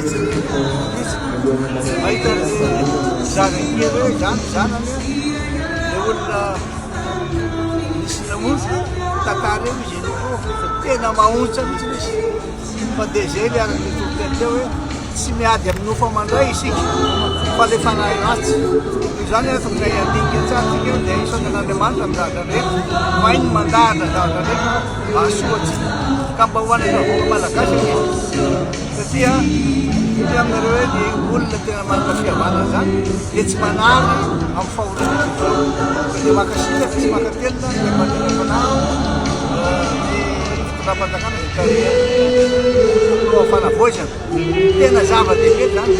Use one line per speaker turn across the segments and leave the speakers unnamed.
mihitsy ny izy mahita ny zanakely hoe izany zanany le olona nisy namonjy tantara eo izy eny koa fa tena mahontsa mihitsy izy. Fa dia izay ilay araka ny toriteny teo hoe tsy miady amin'ny nofo aman-dray isika fa ilay fanahy ratsy. Noho izany ary tokony handinika tsara isika dia hisaotra an'Andriamanitra amin'ny zavatra rehetra, mahay ny mandahatra zavatra rehetra hahasoa antsika. Ka mba ho an'ny vahoaka malagasy anie satria satria aminareo hoe ny olona tena manana fihavanana izany dia tsy manary amin'ny fahoriana toy izao. Fa dia mankasitraka sy mankatelina ny ray aman-dreny am-panahy ny Fitondram-panjakana izay tarihan'ny filoha fanavaozana. Tena zava-dehibe izany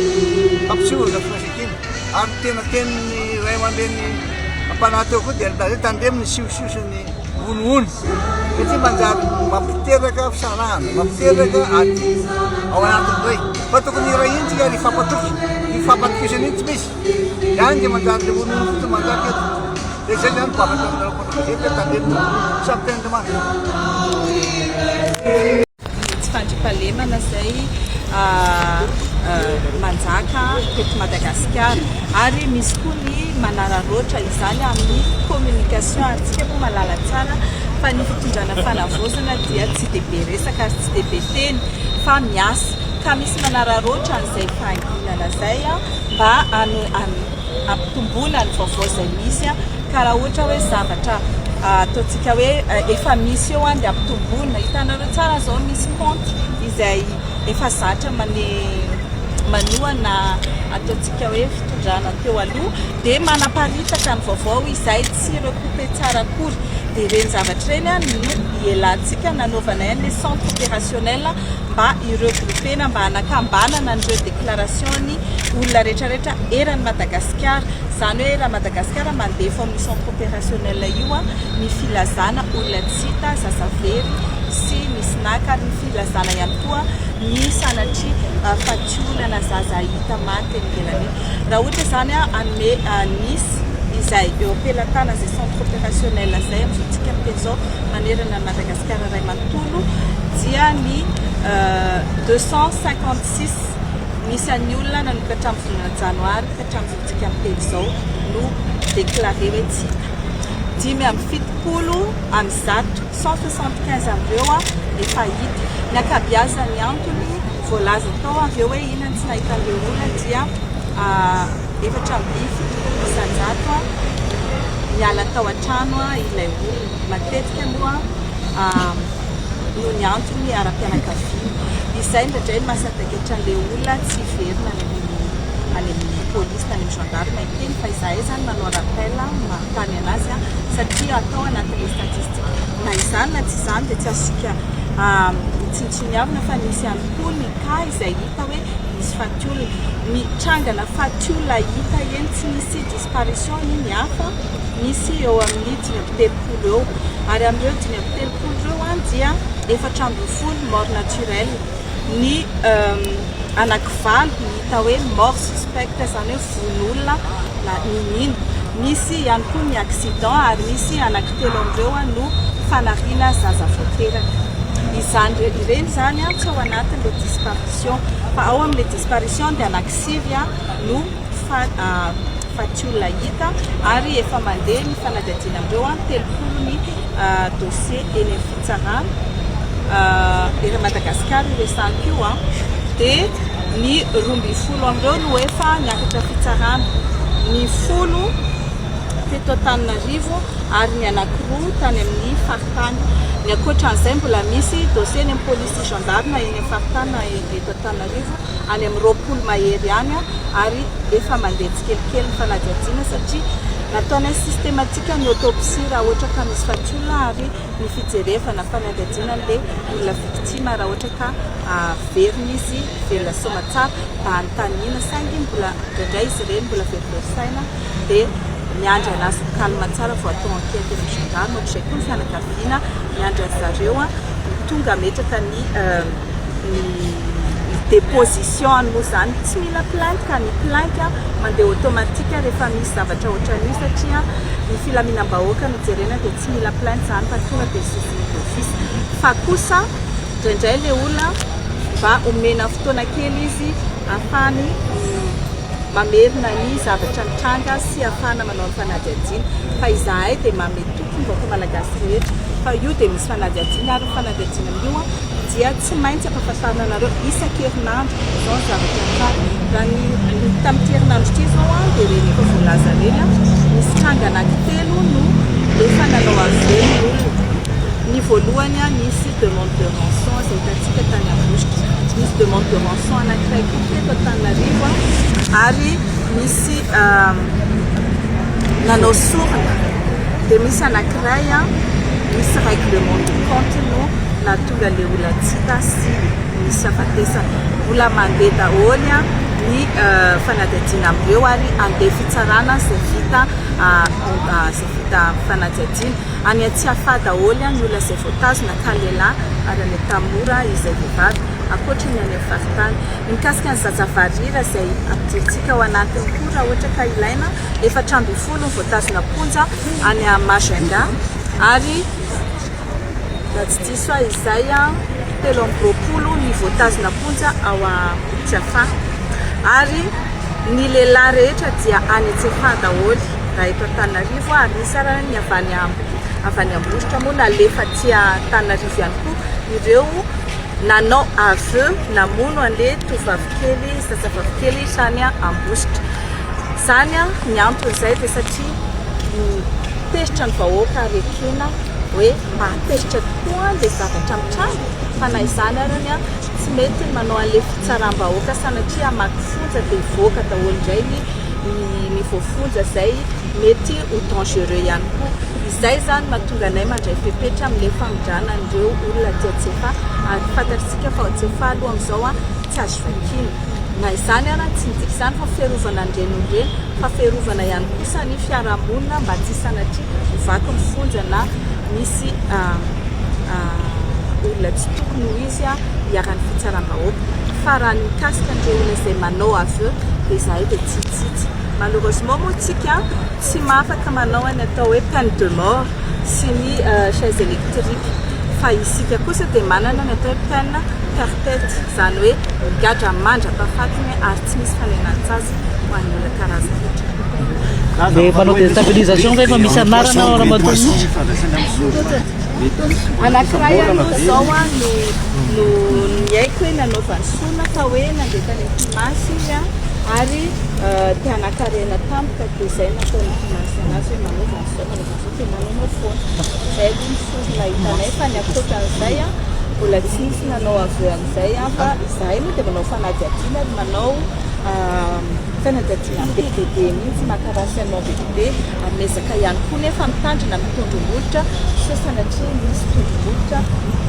fampisehoana firaisankina ary tena tenin'ny ray aman-dreny ampanahy teo koa dia nilaza hoe tandremo ny siosio sy ny honohono satria manjary mampiteraka fisarahana, mampiteraka ady ao anatin'irey. Fa tokony hiray iny tsika ary hifampatoky, io fampatokisana iny tsy misy. Izany dia manjary le honohono fotsiny manjaka eto. Dia izay izany vavaka aminareo mpanao gazety hoe tandremo samy tenin'Andriamanitra.
Tsy fandriampahalemana izay manjaka teto Madagasikara ary misy koa ny manararaotra izany amin'ny communication ary tsika moa mahalala tsara fa ny fitondrana fanavaozana dia tsy dia be resaka ary tsy dia be teny fa miasa ka misy manararaotra an'izay fahanginana izay mba hampitomboana ny vaovao izay misy ka raha ohatra hoe zavatra ataontsika hoe efa misy eo dia ampitomboina. Hitanareo tsara izao misy compte izay efa zatra mane manohana ataontsika hoe fitondrana teo aloha dia manaparitaka ny vaovao izay tsy recouper tsara akory. Dia ireny zavatra ireny no ielantsika nanaovanay an'ilay centre opérationnel mba hi-regrouper-na, mba hanakambanana an'ireo déclaration-ny olona rehetra rehetra eran'i Madagasikara. Izany hoe raha Madagasikara mandefa ao amin'ny centre opérationnel io ny filazana olona tsy hita, zaza very sy nisy naka ary ny filazana ihany koa ny sanatria fatiolana zaza hita maty eny ivelany eny. Raha ohatra izany hanome nisy izay eo am-pelatanana izay centre opérationnel izay amin'izao tsika miteny izao manerana an'i Madagasikara iray manontolo dia ny 256 ny isan'ny olona nanomboka hatramin'ny volana janoary ka hatramin'izao tsika miteny izao no déclaré hoe tsy hita. 175, 175 amin'ireo efa hita. Ny ankabeazan'ny antony voalaza tao avy eo hoe inona no tsy nahitan'ireo olona dia 74% niala tao an-trano ilay olona. Matetika moa noho ny antony ara-pianakaviana. Izay indraindray no mahasadaikatra an'ilay olona tsy hiverina any amin'ny any amin'ny polisy na any amin'ny gendarme hiteny fa izahay izany manao rappel manontany an'azy satria atao anatin'ilay statistique. Na izany na tsy izany dia tsy azontsika tsinontsinoavina fa nisy ihany koa ny cas izay hita hoe nisy faty olona. Ny trangana faty olona hita eny tsy nisy disparition ny hafa. Misy eo amin'ny 35 eo. Ary amin'ireo 35 ireo dia 14 mort naturelle. Ny anakivalo ny hita hoe mort suspecte, izany hoe vono olona na niniana. Misy ihany koa ny accident ary misy anankitelo amin'ireo no fanariana zaza vao teraka. Izany ireny izany tsy ao anatin'ilay disparition. Fa ao amin'ilay disparition dia anankisivy no fa tsy olona hita ary efa mandeha ny fanadihadiana amin'ireo an, 30 ny dossier eny amin'ny fitsarana eran'i Madagasikara io resahako io an, dia ny 12 amin'ireo no efa niakatra fitsarana, ny folo teto Antananarivo ary ny anankiroa tany amin'ny faritany. Ny ankoatran'izay mbola misy dossier eny amin'ny polisy sy gendarme eny amin'ny faritany na eto Antananarivo any amin'ny 20 mahery any ary efa mandeha tsikelikely ny fanadihadiana satria nataonay systématique ny autopsie raha ohatra ka misy faty olona ary ny fijerevana fanadihadiana an'ilay olona victime raha ohatra ka verina izy velona soamatsara mba hanontaniana saingy mbola indraindray izy ireny mbola verivery saina dia miandry anazy ho calme tsara vao atao enquête eny amin'ny gendarme ohatr'izay koa ny fianakaviana miandry an'i zareo ho tonga hametraka ny ny déposition-ny moa izany tsy mila plainte ka ny plainte mandeha automatique rehefa misy zavatra ohatran'io satria ny filaminam-bahoaka no jerena dia tsy mila plainte izany fa tonga dia saisine d'office fa kosa indraindray ilay olona mba omena fotoana kely izy ahafahany mamerina ny zavatra nitranga sy ahafahana manao ny fanadihadiana fa izahay dia manome toky ny vahoaka malagasy rehetra fa io dia misy fanadihadiana ary ny fanadihadiana amin'io dia tsy maintsy ampahafantarina anareo isan-kerinandro izao ny zavatra nitranga. Raha ny tamin'ity herinandro ity izao dia ireny efa voalaza ireny, nisy tranga anankitelo no efa nanao aveu ny olona. Ny voalohany nisy demande de rançon izay hitantsika tany Ambositra. Nisy demande de rançon anankiray koa teto Antananarivo ary nisy nanao sorona. Dia misy anankiray nisy règlement de compte no nahatonga ilay olona tsy hita sy nisy hafatesana. Mbola mandeha daholo ny fanadihadiana amin'ireo ary handeha fitsarana izay vita izay vita fanadihadiana. Any Tsiafahy daholo ny olona izay voatazona ka lehilahy ary any Antanimora izay vehivavy, ankoatra ny any amin'ny faritany. Ny mikasika ny zaza varira izay ampidirintsika ao anatiny koa raha ohatra ka ilaina, 14 ny voatazona am-ponja any Majunga ary raha tsy diso aho izay 23 ny voatazona am-ponja ao Tsiafahy ary ny lehilahy rehetra dia any Tsiafahy daholo raha eto Antananarivo ary nisy ara ny avy any avy any Ambositra moa nalefa aty Antananarivo ihany koa ireo nanao aveu namono an'ilay tovovavikely zazavavikely tany Ambositra. Izany ny anton'izay dia satria tezitra ny vahoaka ary ekena hoe mahatezitra tokoa ilay zavatra mitranga fa na izany ary ny tsy mety ny manao an'ilay fitsaram-bahoaka sanatria hamaky fonja dia hivoaka daholo indray ny ny voafonja izay mety ho dangereux ihany koa. Izay izany mahatonga anay mandray fepetra amin'ilay famindrana an'ireo olona aty Antsiafahy ary fantatr'isika fa ao Antsiafahy aloha amin'izao tsy azo vakiana. Na izany ara tsy midika izany fa fiarovana an'ireny olona ireny fa fiarovana ihany kosa ny fiarahamonina mba tsy sanatria ho vaky ny fonja na misy olona tsy tokony ho izy iharan'ny fitsaram-bahoaka. Fa raha ny mikasika an'ireo olona izay manao aveu dia izahay dia tsy hitsitsy. Malheureusement moa tsika tsy mahafaka manao ny atao hoe peine de mort sy ny chaise électrique fa isika kosa dia manana ny atao hoe peine perpète izany hoe migadra mandra-pahafatiny ary tsy misy fanenan-tsazy ho an'ny olona karazana rehetra.
Le manao déstabilisation ve efa misy anarana ao Ramatoa Minisitra?
Anankiray aloha izao no no ny haiko hoe nanaovany sorona fa hoe nandeha tany amin'ny mpimasy izy ary te hanankarena tampoka dia izay nataon'ny mpimasy anazy hoe manaova an'izao manaova an'izao dia manaonao foana. Izay aloha ny sorona hitanay fa ny ankoatran'izay mbola tsy nisy nanao aveu an'izay fa izahay moa dia manao fanadihadiana ary manao fanadihadiana be dia be mihitsy maka renseignement be dia be ary miezaka ihany koa nefa mitandrina amin'ny tondromolotra sao sanatria misy tondromolotra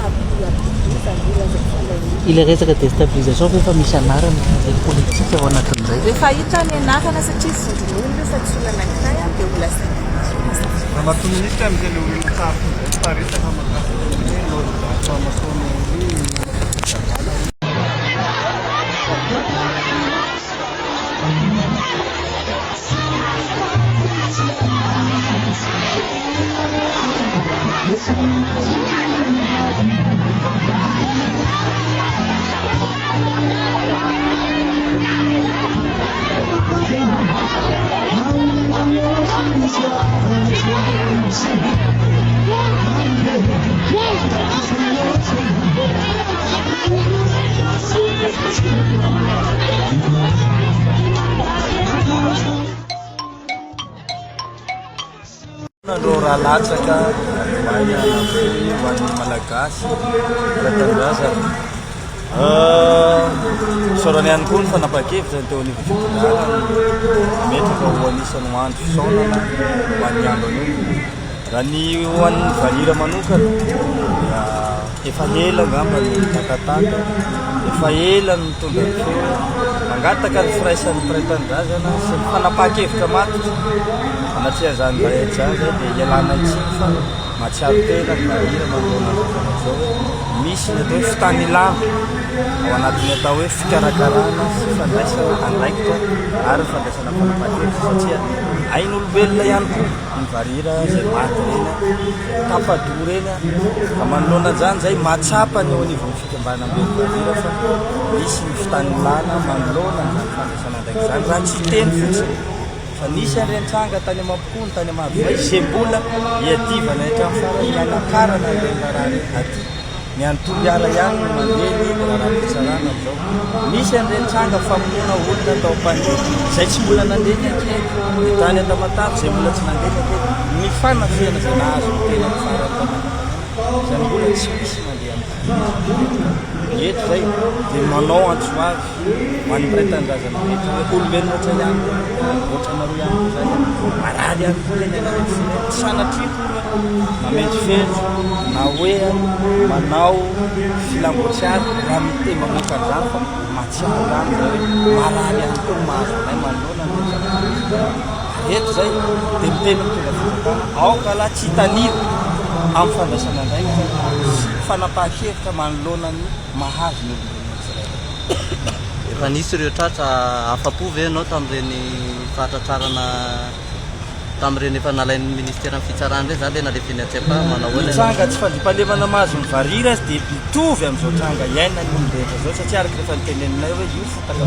hampidi-doza ny olona izay tsy ilain'ny
Ilay resaka déstabilisation ve efa misy anarana ilay politika ao anatin'izay?
Rehefa hita ny anarana satria vondron'olona io fa tsy olona anankiray dia ho lazaina.
Ramatoa Minisitra, amin'izay ilay olona sarotra izay miparitaka mahakasika ny hoe lôza franc-maçonnerie Ireo ra latsaka maina nafoy ho an'ny Malagasy mpiray tanindrazana. Isaorana ihany koa ny fanapahan-kevitra ny teo anivon'ny fitondrana nametraka ho anisan'ny ho andro fisaonana ho an'ny andro anio. Raha ny ho an'ny varira manokana dia efa ela angamba no nitakataka, efa ela no nitondra ny feo, mangataka ny firaisan'ny mpiray tanindrazana sy ny fanapahan-kevitra matotra. Anatrehan'izany rehetra izany izay dia ialana tsiny fa mahatsiaro tena ny varira manoloana an'izao zavatra izao hoe misy ny atao hoe fitanilana. ao anatin'ny atao hoe fikarakarana sy fandraisana andraikitra ary fandraisana fanapahan-kevitra satria ain'olombelona ihany koa ny varira izay maty ireny, izay tapa-doha ireny. Ka manoloana an'izany izay mahatsapa ny eo anivon'ny fikambanam-ben'ny varira fa misy ny fitanilana manoloana an'izany fandraisana andraikitra izany raha tsy hiteny fotsiny fa nisy an'ireny tranga tany Mampikony, tany Marovoay izay mbola iadivana hatramin'ny farany ny hanakarana an'ireny raharaha ireny aty. Ny any Toliara ihany no mandeha ny raharaham-pitsarana amin'izao. Misy an'ireny tranga famonoana olona tao Ampanihy izay tsy mbola nandeha ny ankety, ny tany Tamatave izay mbola tsy nandeha ny ankety, ny fanafihana izay nahazo ny tena farany tao Manjakandriana izay mbola tsy misy mandeha amin'ny Ny eto izay dia manao antso avo ho an'ny mpiray tanindrazana rehetra hoe olombelona ohatra ihany koa, ohatra anareo ihany koa izany, marary ihany koa ireny any anaty tsy sanatria akory hoe mamendrofendro na hoe manao filam-boatsiary raha miteny mamoaka an'izany fa mahatsiaro ihany izay hoe marary ihany koa ny mahazo anay manoloana an'ireny zavatra ireny. Ary eto izay dia miteny ny mpitondra fanjakana, aoka lahy tsy hitanila amin'ny fandraisana andraikitra sy fanapahan-kevitra manoloana ny mahazo ny olombelona tsirairay.
Efa nisy ireo tratra, afa-po ve ianao tamin'ireny fahatratrarana tamin'ireny efa nalain'ny ministeran'ny fitsarana ireny izany ilay nalefa eny Antsiafahy? Manao ahoana
Ny
ianao?
tranga tsy fandriampahalemana mahazo ny varira dia mitovy amin'izao tranga iainan'ny olon-drehetra izao satria araka ny efa noteneninay hoe io fotaka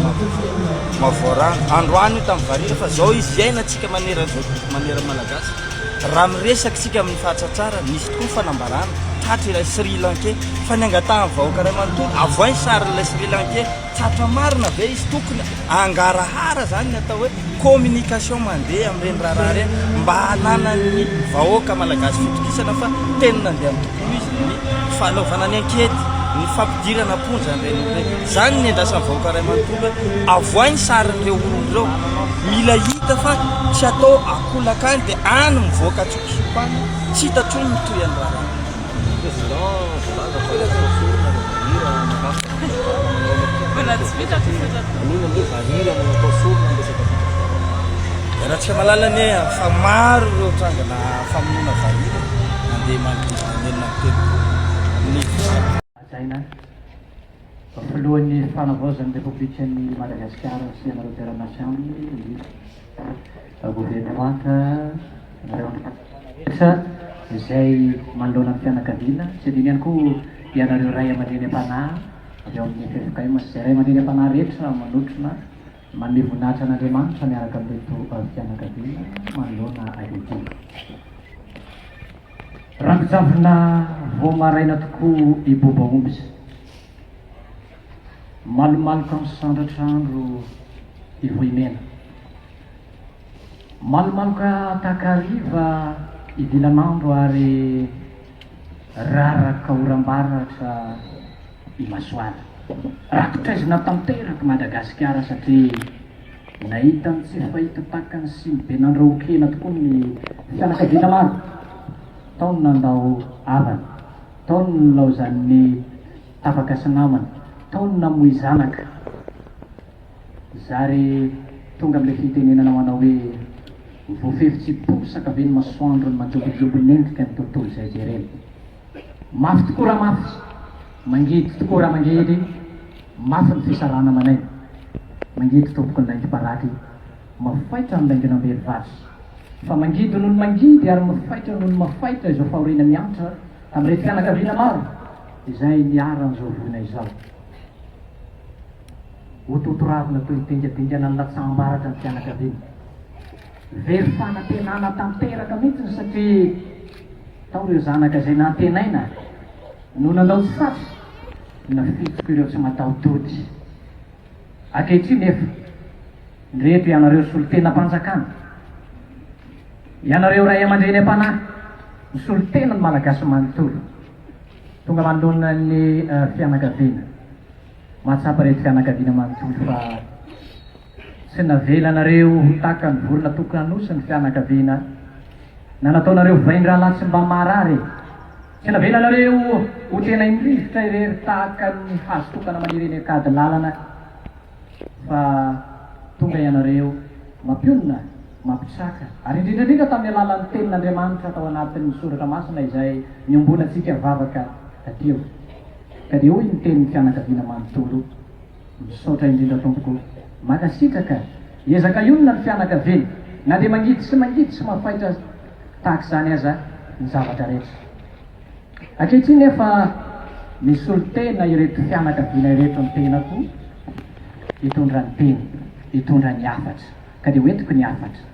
mahavoarano androany io tamin'ny varira fa izao izy iainantsika maneran'izao maneran'ny Malagasy. Raha miresaka isika amin'ny fahatratrarana, nisy tokoa ny fanambarana tratra ilay Sri Lankais fa ny angatahan'ny vahoaka iray manontolo avoay ny sarin'ilay Sri Lankais Tratra marina ve izy? Tokony hangarahara zany ny atao hoe communication mandeha amin'ireny raharaha ireny mba hananan'ny vahoaka malagasy fitokisana fa tena nandeha amin'ny tokony ho izy ny fanaovana ny ankety, ny fampidirana am-ponja an'ireny olona ireny. Izany ny endrasan'ny vahoaka iray manontolo hoe avoay ny sarin'ireo olona ireo. Mila hita fa tsy atao ankolaka any dia any mivoaka an-tsokosoko any, tsy hita intsony ny tohin'ny raharaha.
Président voalaza fa natao sorona ny varira mahakasika ny fitsaboana manao ahoana koa
Mbola tsy vita ny fisoratana.
Maninona moa varira no natao sorona ny resaka fitsaboana?
Iarahantsika mahalala anie fa maro ireo trangana famonoana varira nandeha manodidina ny 36 ny
Hajaina, Filohan'ny Fanavaozan'ny Repoblikan'i Madagasikara sy ianareo mpiara-miasa aminy, ny governemanta, ianareo andrim-panjakana rehetra izay manoloana ny fianakaviana, tsy adino ihany koa ianareo ray aman-dreny am-panahy avy ao amin'ny ffkm sy izay ray aman-dreny am-panahy rehetra manotrona manome voninahitra an'Andriamanitra miaraka amin'ireto fianakaviana manoloana ankehitriny. Ranon-javona vao maraina tokoa i Boba Omby. Malomaloka misandratra andro i Vohimena. Malomaloka takariva i Vilanandro ary raraka oram-baratra i Masoala. Rakotraizina tanteraka Madagasikara satria Nahita ny tsy fahita tahaka ny sinibe nandrahoan-kena tokoa ny fianakaviana maro. Tao ny nandao havana, tao ny nilaozan'ny tapaka sy namana, tao ny namoy zanaka. Zary tonga amin'ilay fitenenana manao hoe, Voafefy tsy hiposaka ve ny masoandro ny manjobonjobo mendrika ny tontolo izay jerena. Mafy tokoa raha mafy, mangidy tokoa raha mangidy, mafy ny fisarahana aman'aina. Mangidy tompoko ny laingom-paraky, mafaitra ny laingon'ambery vary. Fa mangidy noho ny mangidy ary mafaitra noho ny mafaitra izao fahoriana miantra amin'ireto fianakaviana maro izay niharan'izao voina izao. Hototoravina toy ny dingadingana nilatsaham-baratra ny fianakaviana. Very fanantenana tanteraka mihitsy satria tao ireo zanaka izay nantenaina no nandao tsy satry, nafitsoko ireo tsy mataho-tody. Ankehitriny nefa, ndreto ianareo solontenam-panjakana, ianareo ray aman-dreny am-panahy, misolo tena ny Malagasy manontolo, tonga manoloana ny fianakaviana, mahatsapa ireto fianakaviana manontolo fa Tsy navelanareo ho tahaka ny vorona tokana-nosy ny fianakaviana, na nataonareo vain-drahalahy tsy mba marary e! Tsy navelanareo ho tenain'ny rivotra irery tahaka ny hazo tokana maniry eny an-kady lalana, fa tonga ianareo mampionona, mampitraka, ary indrindra indrindra tamin'ny alalan'ny Tenin'Andriamanitra tao anatin'ny Soratra Masina izay niombonantsika vavaka taty. Ka dia hoy ny tenin'ny fianakaviana manontolo, Misaotra indrindra tompoko. Mankasitraka. Hiezaka hionona ny fianakaviana na dia mangidy sy mangidy sy mafaitra tahaka izany aza ny zavatra rehetra. Ankehitriny nefa misolo tena ireto fianakaviana ireto ny tenako hitondra ny teny, hitondra ny hafatra. Ka dia hoentiko ny hafatra.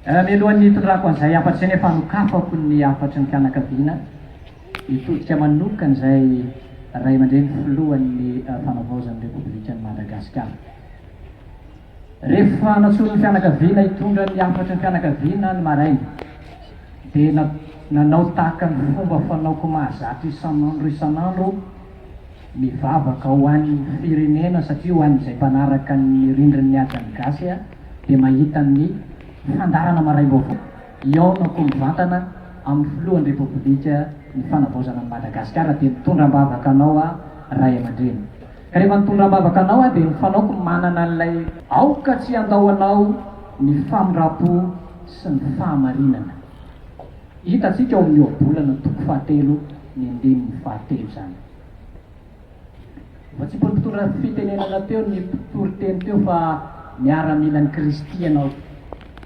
Mialohan'ny hitondrako an'izay hafatra izay nefa hanokafako ny hafatry ny fianakaviana, hitodika manokana izay ray aman-dreny filohan'ny fanavaozan'ny Repoblikan'i Madagasikara. Rehefa nantsoin'ny fianakaviana hitondra ny hafatry ny fianakaviana ny maraina dia nanao tahaka ny fomba fanaoko mahazatra isan'andro isan'andro mivavaka ho an'ny firenena satria ho an'izay mpanaraka ny rindrin'ny hajan'ny gasy dia mahita ny fandaharana maraim-baovao hihaonako mivantana amin'ny filohan'ny Repoblika ny fanavaozana an'i Madagasikara dia mitondra am-bavaka anao aho ray aman-dreny. Ka rehefa nitondra am-bavaka anao aho dia ny fanaoko manana an'ilay. Aoka tsy handao anao ny famindram-po sy ny fahamarinana. Hitantsika ao amin'ny Ohabolana toko fahatelo ny andininy fahatelo izany. Voatsipon'ny mpitondra fitenenana teo ny mpitory teny teo fa miaramilan'i Kristy ianao.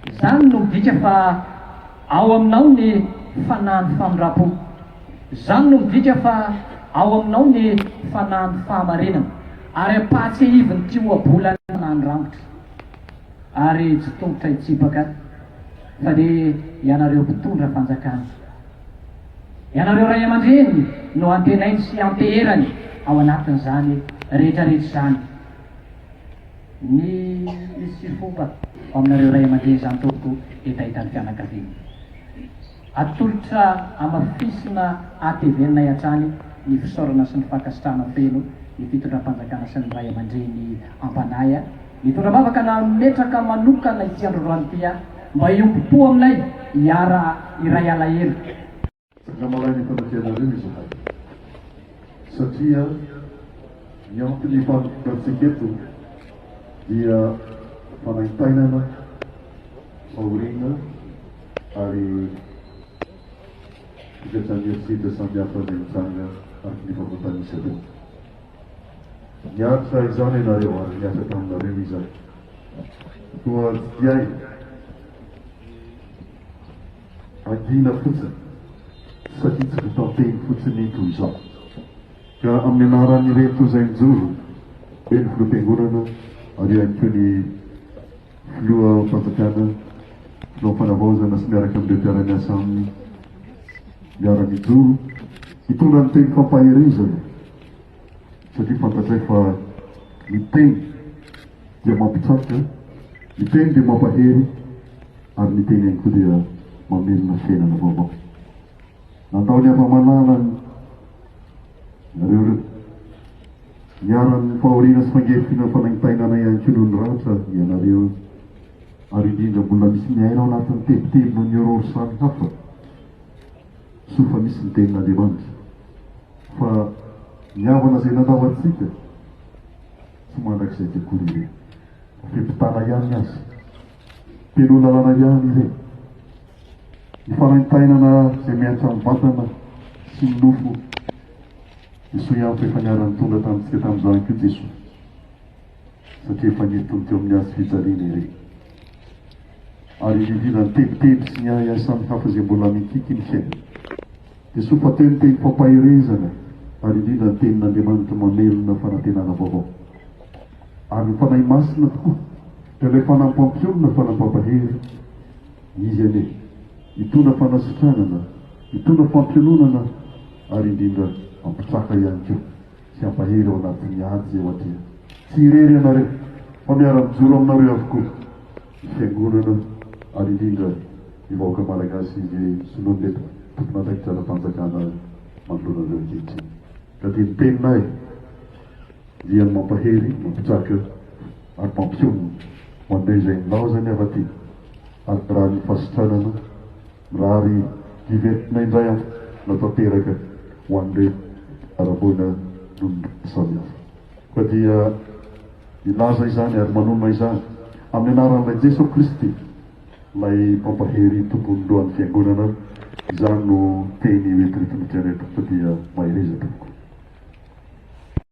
Izany no midika fa ao aminao ny fanahin'ny famindram-po. Izany no midika fa ao aminao ny fanahin'ny fahamarinana, ary ampahatsiahivin'ity ohabolana fanahin'ny rangotra, ary tsy tongotra hitsipaka, fa dia ianareo mpitondra fanjakana. Ianareo ray aman-dreny no antenainy sy anteherany ao anatin'izany rehetra rehetra izany. Ny misy fomba ao aminareo ray aman-dreny izany tompoko hetahetan'ny fianakaviana. Atolotra hamafisina hateveninay hatrany ny fisaorana sy ny fankasitrahana feno ny fitondram-panjakana sy ny ray aman-dreny am-panahy. Nitondra am-bavaka nametraka manokana ity androandroany ity aho mba hiombom-po aminay hiara hiray alahelo.
Tena malaina efa natianareo izahay satria ny antony ifanompoantsika eto dia fanaintainana, fahoriana ary fikatsan'ny herisetra samihafa izay mitranga araka ny efa voatanisa teo. Niaritra izany ianareo ary niasa taminareo izahay. Koa tsy tiay Hangina fotsiny satria tsy vitan-teny fotsiny toy izao. Ka amin'ny anaran'ireto izay mijoro, hoe ny filoham-piangonana ary ihany koa ny filoham-panjakana, filoham-panavaozana sy miaraka amin'ireo mpiara-miasa aminy, miara-mijoro hitondra ny teny fampaherezana satria fantatray fa ny teny dia mampitraka, ny teny dia mampahery ary ny teny ihany koa dia mamelona fiainana vaovao. Nandao ny hava-malalany nareo ireo. Niharan'ny fahoriana sy fangerifiana fanaintainana ihany koa noho ny ratra ianareo ary indrindra mbola misy miaina ao anatin'ny tebiteby noho ny aurore samy hafa. Soa fa misy ny tenin'Andriamanitra fa ny havana izay nandao antsika tsy mandrakizay tsy akory ireny. Fiampitana ihany ny azy. Telo lalana ihany ireny. Ny fanaintainana izay mihatra amin'ny vatana sy ny nofo dia soa ihany fa efa niara-nitondra tamintsika tamin'izany koa Jesoa satria efa nentiny teo amin'ny hazo fijaliana ireny. Ary indrindra ny tebiteby sy ny ahiahy samihafa izay mbola mikiky ny fiainana. Dia soa fa teo ny teny fampaherezana ary indrindra ny tenin'Andriamanitra mamelona fanantenana vaovao. Ary ny Fanahy Masina tokoa dia ilay Fanahy mpampionona, Fanahy mpampahery. Izy anie hitondra fanasitranana, hitondra fampiononana ary indrindra hampitraka ihany koa sy hampahery ao anatin'ny ady eo atrehana. Tsy irery ianareo fa miara-mijoro aminareo avokoa ny Fiangonana ary indrindra ny vahoaka Malagasy izay soloan'ireto tompon'andraikitra ara-panjakana manoloana anareo ankehitriny. Ka dia ny teninay dia ny mampahery, mampitraka ary mampionona ho an'ireo izay nilaozany avy aty ary mirary ny fahasitranana, mirary hiverina indray amin'ny tanteraka ho an'ireo ara-boina noho ny samihafa. Koa dia milaza izany ary manonona izany amin'ny anaran'ilay Jesoa Kristy, ilay Mpampahery Tompon'ny Lohan'ny Fiangonana, izany no teny hoentin'ny Tompo eto, fa dia mahereza tompoko.